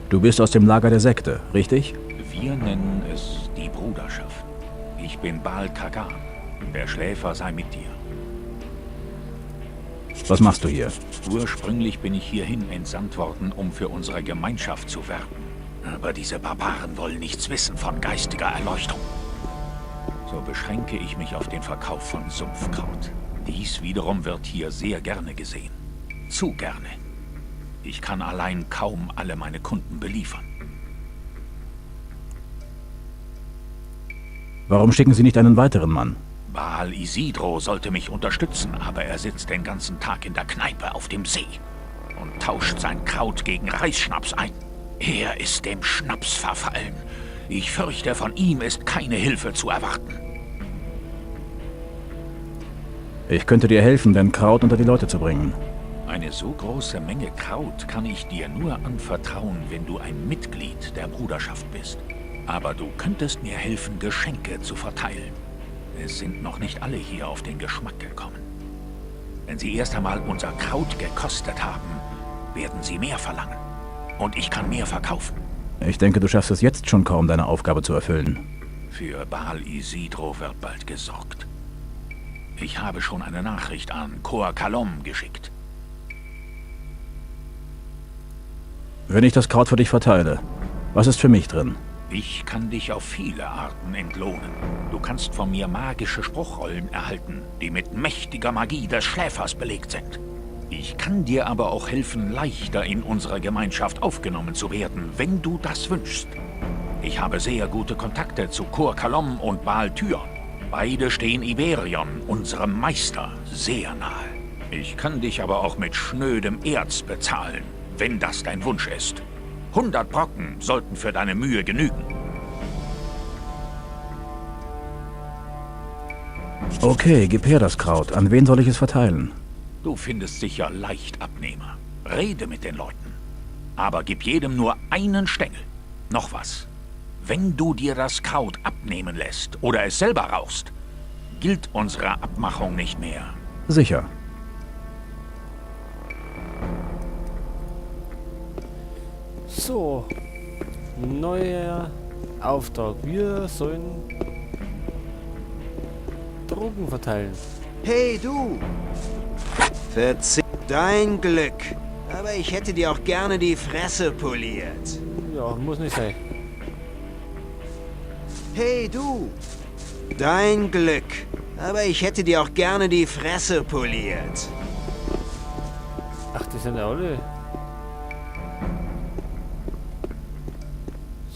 Du bist aus dem Lager der Sekte, richtig? Wir nennen es die Bruderschaft. Ich bin Baal Kagan. Der Schläfer sei mit dir. Was machst du hier? Ursprünglich bin ich hierhin entsandt worden, um für unsere Gemeinschaft zu werben. Aber diese Barbaren wollen nichts wissen von geistiger Erleuchtung. So beschränke ich mich auf den Verkauf von Sumpfkraut. Dies wiederum wird hier sehr gerne gesehen. Zu gerne. Ich kann allein kaum alle meine Kunden beliefern. Warum schicken Sie nicht einen weiteren Mann? Baal Isidro sollte mich unterstützen, aber er sitzt den ganzen Tag in der Kneipe auf dem See und tauscht sein Kraut gegen Reisschnaps ein. Er ist dem Schnaps verfallen. Ich fürchte, von ihm ist keine Hilfe zu erwarten. Ich könnte dir helfen, dein Kraut unter die Leute zu bringen. Eine so große Menge Kraut kann ich dir nur anvertrauen, wenn du ein Mitglied der Bruderschaft bist. Aber du könntest mir helfen, Geschenke zu verteilen. Es sind noch nicht alle hier auf den Geschmack gekommen. Wenn sie erst einmal unser Kraut gekostet haben, werden sie mehr verlangen. Und ich kann mehr verkaufen. Ich denke, du schaffst es jetzt schon kaum, deine Aufgabe zu erfüllen. Für Baal Isidro wird bald gesorgt. Ich habe schon eine Nachricht an Kor Kalom geschickt. Wenn ich das Kraut für dich verteile, was ist für mich drin? Ich kann dich auf viele Arten entlohnen. Du kannst von mir magische Spruchrollen erhalten, die mit mächtiger Magie des Schläfers belegt sind. Ich kann dir aber auch helfen, leichter in unserer Gemeinschaft aufgenommen zu werden, wenn du das wünschst. Ich habe sehr gute Kontakte zu Kor Kalom und Baal Tyon. Beide stehen Iberion, unserem Meister, sehr nahe. Ich kann dich aber auch mit schnödem Erz bezahlen, wenn das dein Wunsch ist. 100 Brocken sollten für deine Mühe genügen. Okay, gib her das Kraut. An wen soll ich es verteilen? Du findest sicher leicht Abnehmer. Rede mit den Leuten. Aber gib jedem nur einen Stängel. Noch was. Wenn du dir das Kraut abnehmen lässt oder es selber rauchst, gilt unsere Abmachung nicht mehr. Sicher. So, neuer Auftrag. Wir sollen Drogen verteilen. Hey du! Verzieh dein Glück. Aber ich hätte dir auch gerne die Fresse poliert. Ja, muss nicht sein. Hey du! Dein Glück. Aber ich hätte dir auch gerne die Fresse poliert. Ach, die sind ja alle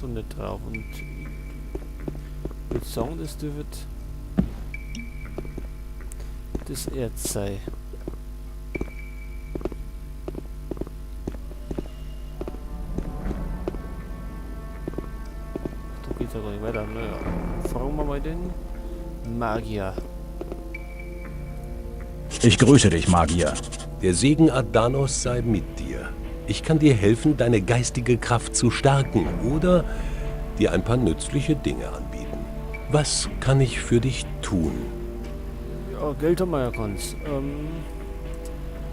so nicht drauf. Und ich würde sagen, das dürfte das Erz sein. Ach, da geht's ja gar nicht weiter. Naja, fragen wir mal den Magier. Ich grüße dich, Magier. Der Segen Adanos sei mit dir. Ich kann dir helfen, deine geistige Kraft zu stärken oder dir ein paar nützliche Dinge anbieten. Was kann ich für dich tun? Ja, Geld haben wir ja ganz.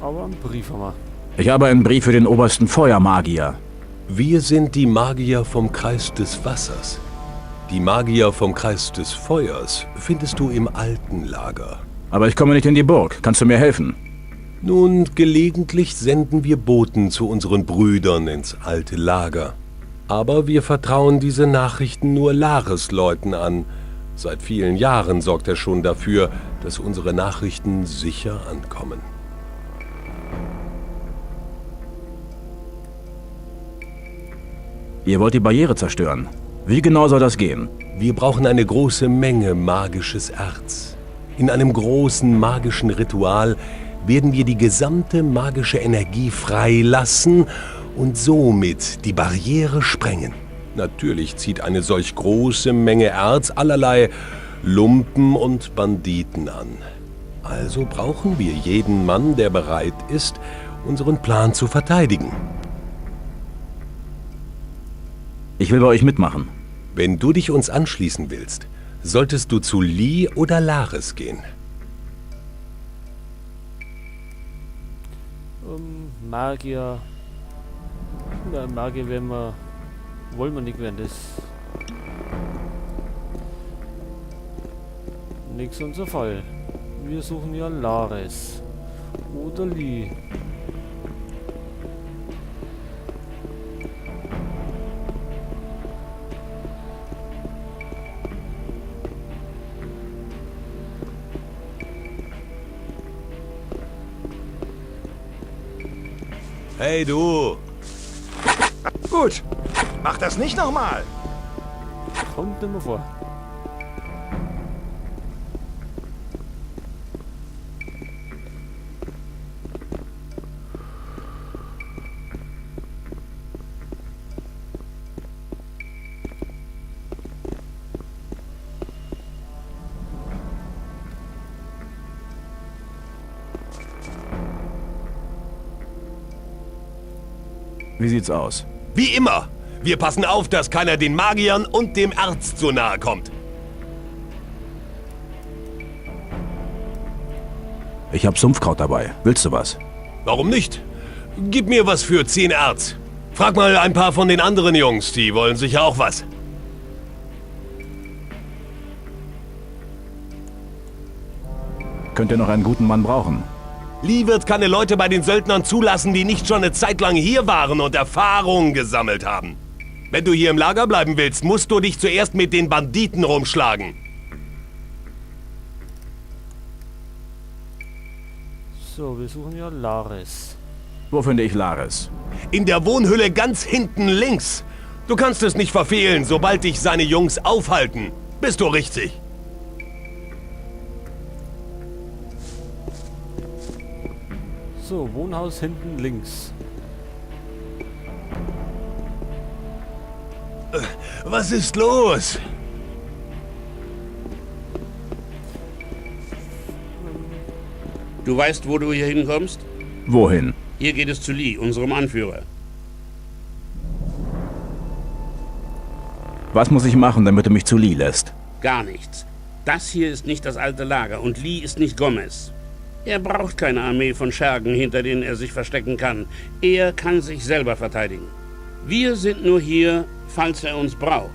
Aber einen Brief haben wir. Ich habe einen Brief für den obersten Feuermagier. Wir sind die Magier vom Kreis des Wassers. Die Magier vom Kreis des Feuers findest du im alten Lager. Aber ich komme nicht in die Burg. Kannst du mir helfen? Nun, gelegentlich senden wir Boten zu unseren Brüdern ins alte Lager. Aber wir vertrauen diese Nachrichten nur Lares Leuten an. Seit vielen Jahren sorgt er schon dafür, dass unsere Nachrichten sicher ankommen. Ihr wollt die Barriere zerstören. Wie genau soll das gehen? Wir brauchen eine große Menge magisches Erz. In einem großen magischen Ritual werden wir die gesamte magische Energie freilassen und somit die Barriere sprengen. Natürlich zieht eine solch große Menge Erz allerlei Lumpen und Banditen an. Also brauchen wir jeden Mann, der bereit ist, unseren Plan zu verteidigen. Ich will bei euch mitmachen. Wenn du dich uns anschließen willst, solltest du zu Lee oder Lares gehen. Magier. Na, Magier werden wir Wollen wir nicht werden, das nix unser Fall. Wir suchen ja Lares. Oder Lee. Hey du! Gut. Mach das nicht nochmal. Kommt immer vor. Wie sieht's aus? Wie immer! Wir passen auf, dass keiner den Magiern und dem Erz zu nahe kommt. Ich hab Sumpfkraut dabei. Willst du was? Warum nicht? Gib mir was für 10 Erz. Frag mal ein paar von den anderen Jungs, die wollen sicher auch was. Könnt ihr noch einen guten Mann brauchen? Lee wird keine Leute bei den Söldnern zulassen, die nicht schon eine Zeit lang hier waren und Erfahrung gesammelt haben. Wenn du hier im Lager bleiben willst, musst du dich zuerst mit den Banditen rumschlagen. So, wir suchen ja Lares. Wo finde ich Lares? In der Wohnhülle ganz hinten links. Du kannst es nicht verfehlen, sobald dich seine Jungs aufhalten. Bist du richtig? So, Wohnhaus hinten links. Was ist los? Du weißt, wo du hier hinkommst? Wohin? Hier geht es zu Lee, unserem Anführer. Was muss ich machen, damit du mich zu Lee lässt? Gar nichts. Das hier ist nicht das alte Lager und Lee ist nicht Gomez. Er braucht keine Armee von Schergen, hinter denen er sich verstecken kann. Er kann sich selber verteidigen. Wir sind nur hier, falls er uns braucht.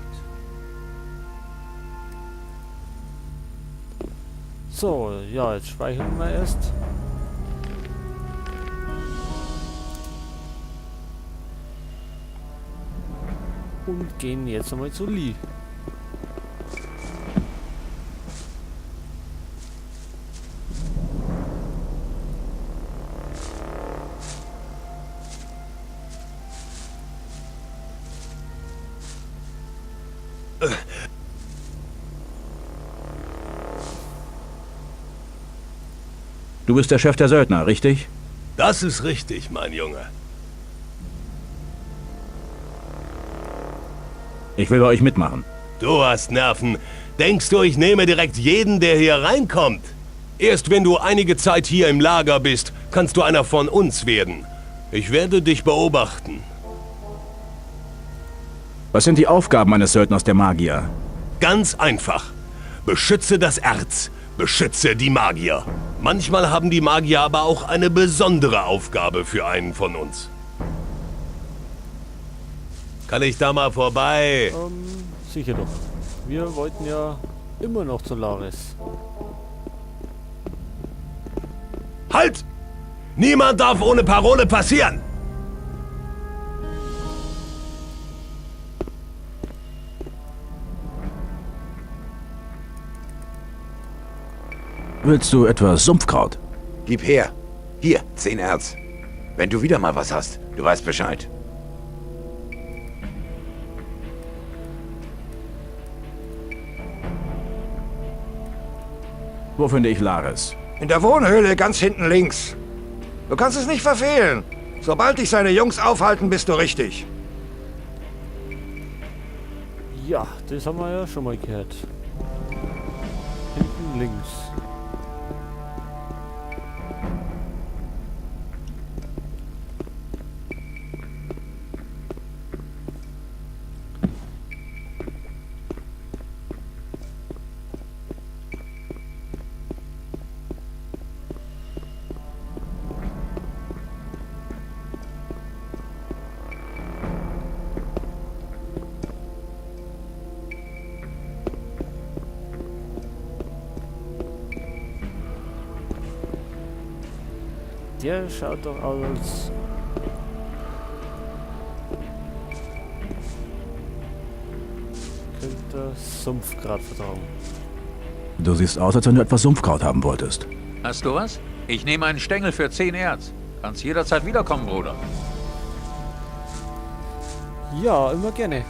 So, ja, jetzt speichern wir erst. Und gehen jetzt einmal zu Lee. Du bist der Chef der Söldner, richtig? Das ist richtig, mein Junge. Ich will bei euch mitmachen. Du hast Nerven. Denkst du, ich nehme direkt jeden, der hier reinkommt? Erst wenn du einige Zeit hier im Lager bist, kannst du einer von uns werden. Ich werde dich beobachten. Was sind die Aufgaben eines Söldners der Magier? Ganz einfach. Beschütze das Erz. Beschütze die Magier. Manchmal haben die Magier aber auch eine besondere Aufgabe für einen von uns. Kann ich da mal vorbei? Sicher doch. Wir wollten ja immer noch zu Lares. Halt! Niemand darf ohne Parole passieren! Willst du etwas Sumpfkraut? Gib her. Hier, 10 Erz. Wenn du wieder mal was hast, du weißt Bescheid. Wo finde ich Lares? In der Wohnhöhle ganz hinten links. Du kannst es nicht verfehlen. Sobald dich seine Jungs aufhalten, bist du richtig. Ja, das haben wir ja schon mal gehört. Hinten links. Der schaut doch aus, als könnte Sumpfkraut vertragen. Du siehst aus, als wenn du etwas Sumpfkraut haben wolltest. Hast du was? Ich nehme einen Stängel für 10 Erz. Kannst jederzeit wiederkommen, Bruder. Ja, immer gerne.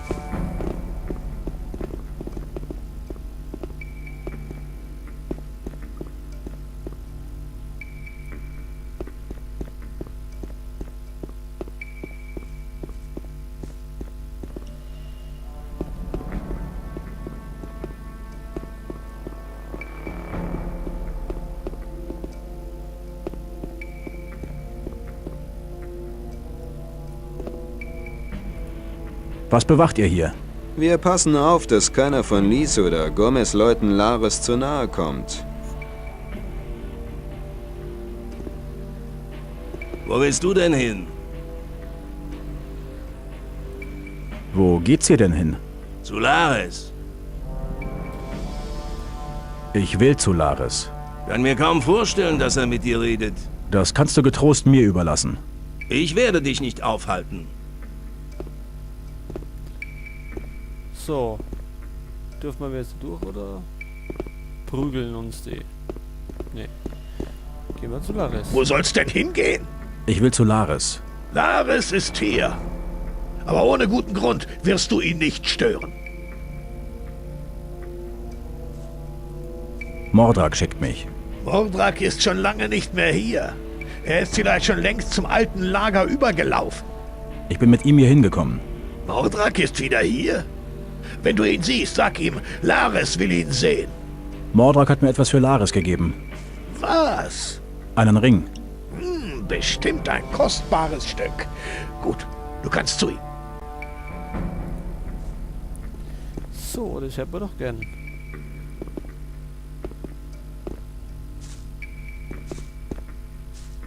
Was bewacht ihr hier? Wir passen auf, dass keiner von Lees oder Gomez Leuten Lares zu nahe kommt. Wo willst du denn hin? Wo geht's hier denn hin? Zu Lares. Ich will zu Lares. Kann mir kaum vorstellen, dass er mit dir redet. Das kannst du getrost mir überlassen. Ich werde dich nicht aufhalten. So. Dürfen wir jetzt durch oder prügeln uns die? Nee. Gehen wir zu Lares. Wo soll's denn hingehen? Ich will zu Lares. Lares ist hier. Aber ohne guten Grund wirst du ihn nicht stören. Mordrak schickt mich. Mordrak ist schon lange nicht mehr hier. Er ist vielleicht schon längst zum alten Lager übergelaufen. Ich bin mit ihm hier hingekommen. Mordrak ist wieder hier? Wenn du ihn siehst, sag ihm, Lares will ihn sehen. Mordrak hat mir etwas für Lares gegeben. Was? Einen Ring. Bestimmt ein kostbares Stück. Gut, du kannst zu ihm. So, das hätten wir doch gern.